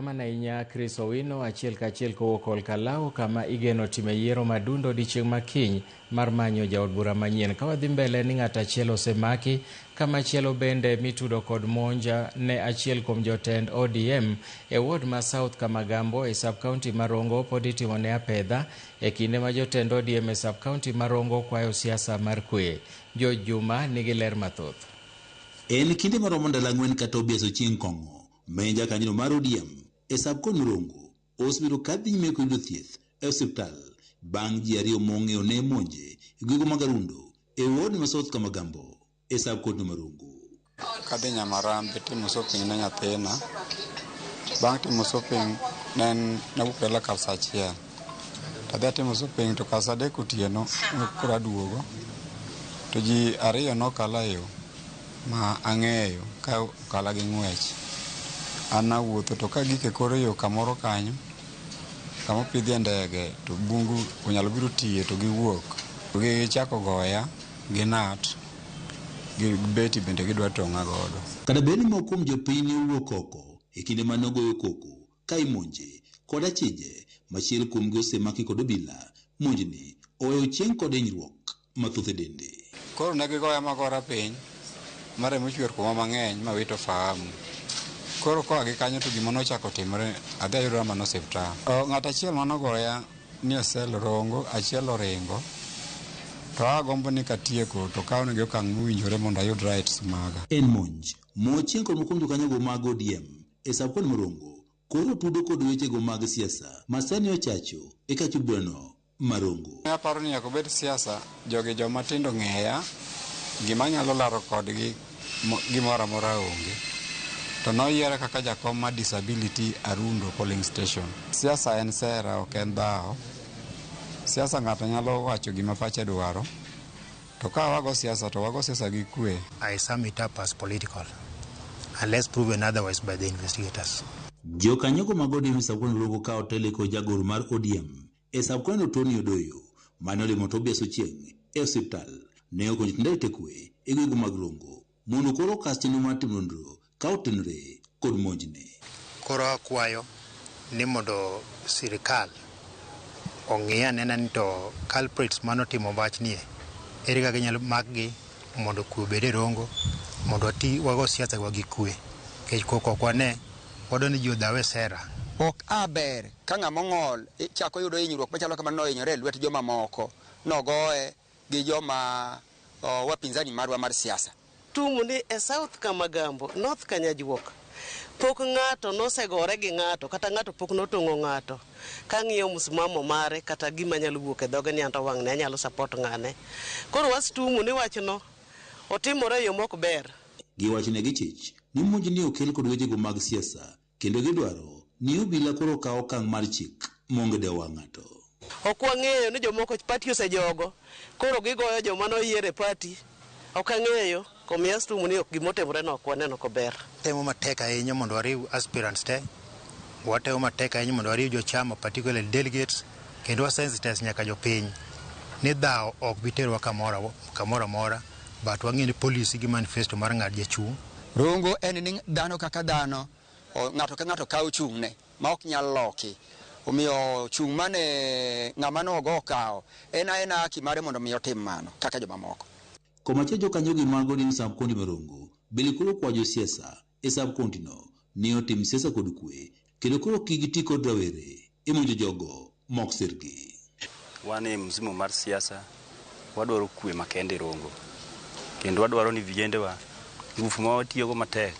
Erokamano ahinya Chris Owino, achiel kachiel kowuok Olkalau kama igeno time yiero madundo odiechieng' ma kiny mar manyo jaod bura manyien. Ka wadhi mbele ni ng'at achiel osemaki, kamachielo bende mitudo kod monj ne achiel kuom jotend ODM e ward ma South Kamagambo e sub county ma Rongo pod itimo ne apedha e kinde ma jotend ODM e sub county ma Rongo kwayo siasa mar kwe. George Juma nigi ler mathoth. En kinde maromo ndalo 4 ka Tobias Ochieng' Kong'o, ma en jakanyono mar ODM e sub-county Rongo, osebedo ka dhi nyime kod yudo thieth e osiptal bang' ji 2 mong'eyo ne monje e gwenge mag Arundo e ward ma South Kamagambo e sub-county ma Rongo. Kadhi Nyamarambe timo shopping ne nyathina. Bang' timo shopping ne en nawuok dala kar saa 1. Tadhi atimo shopping to kar saa 3 otieno koro aduogo. To ji 2 nokala e yo ma ang'eyo ka okala gi ng'wech. An nawuotho to ka gik e kor yo kamoro kanyo kama opidhie ndege to bungu onyalo biro tiye to giwuok. Gichako goya gi nat gi beti bende gidwa tong'a godo. Kata bed ni moko kuom jopiny ne owuok oko e kinde mane ogoyo koko ka imonje kod achije machiel kuomgi osemaki kod obila, monjni oweyo chieng' kod hinyruok mathoth e dende. Koro ne gigoya magora piny ma remo chwer kuoma mang'eny mawito fahamu. Koro koa gi kanyo to gima nochako timore adhi ayudora mana osiptal. Ng'at achiel manogoya ni e sel Rongo, achiel oringo. To agombo ni katieko to kawnegi okang' mowinjore mondo ayud rights maga. En monj mochieng' kod moko kuom jokanyogo mag ODM e sub-county ma Rongo koro tudo kod wechego mag siasa ma sani ochacho e kach burano ma Rongo. Aparo ni nyaka obed siasa, jogi joma tindo ng'eya, gima anyalo laro kodgi gimoro amora onge. To noyiera kaka jakom mar disability Arundo polling station. Siasa en sera, ok en dhawo. Siasa ng'ato nyalo wacho gima pache dwaro. To ka wago siasa to wago siasa gi kwe. I sum it up as political, unless proven otherwise by the investigators. Jokanyogo mag ODM e sub-county Rongo ka otelo kod jagoro mar ODM e sub-county Tony Odoyo mane olimo Tobias Ochieng' e osiptal ne okonyo jotend arita kwe e gwenge mag Rongo mondo koro okas chenro mar timo nonro ka otenore kod monjni. Koro akwayo ni mondo sirikal ong'i anena ni to culprits manotimo wachnie ere kaka inyalo makgi mondo kwe obed e Rongo, mondo wati wago siasa wa gi kwe. Nikech koko ok wane, wadwa ni ji odhaw e sera. Ok a ber ka ng'ama ong'ol chako yudo hinyruok machalo kamano nohinyore e lwet joma moko, nogoye gi joma wapinzani marwa mar siasa. Tumu ni e South Kamagambo, North Kanyajuok, pok ng'ato nosegore gi ng'ato, kata ng'ato pok notong'o ng'ato. Kang'iyo msimamo mare kata gima nyalo wuok e dhoge ni anto wang'ne anyalo support ng'ane. Koro wastumu ni wachno otimore e yo mok ber. Giwacho ne gichich ni monjni okel kod wechego mag siasa kendo gidwaro ni obila koro okaw okang' mar chik maonge dewo wang' ng'ato. Ok wang'eyo ni jomoko party osejogo, koro gigoyo joma noyier e party. Ok ang'eyo, komiya stumu ni ok gimotimore no ok waneno kober. Temo matek ahinya mondo wariw aspirants te, watemo matek ahinya mondo wariw jochama, particularly delegates, kendo wasensitize nyaka jopiny ni dhawo ok bi terowa kamoro amora, but wang'e ni policy gi manifesto mar ng'at jachung'. Rongo en ni dhano kaka dhano, ng'ato ka ng'ato kawo chung'ne ma ok nyal loki. Omiyo chung' mane ng'ama nogo okawo en aena haki mare mondo mi otim mano kaka jomamoko. Komachielo jokanyogi mag ODM sub-county ma Rongo bende koro kwayo josiasa e sub-county no ni otim siasa kod kwe kendo koro kik giti kod rawere e monjo jogo mok sirgi. Wan e msimu mar siasa, wadwaro kwe makende e Rongo. Kendo wadwaro ni vijendewa, ngufu ma watiyogo matek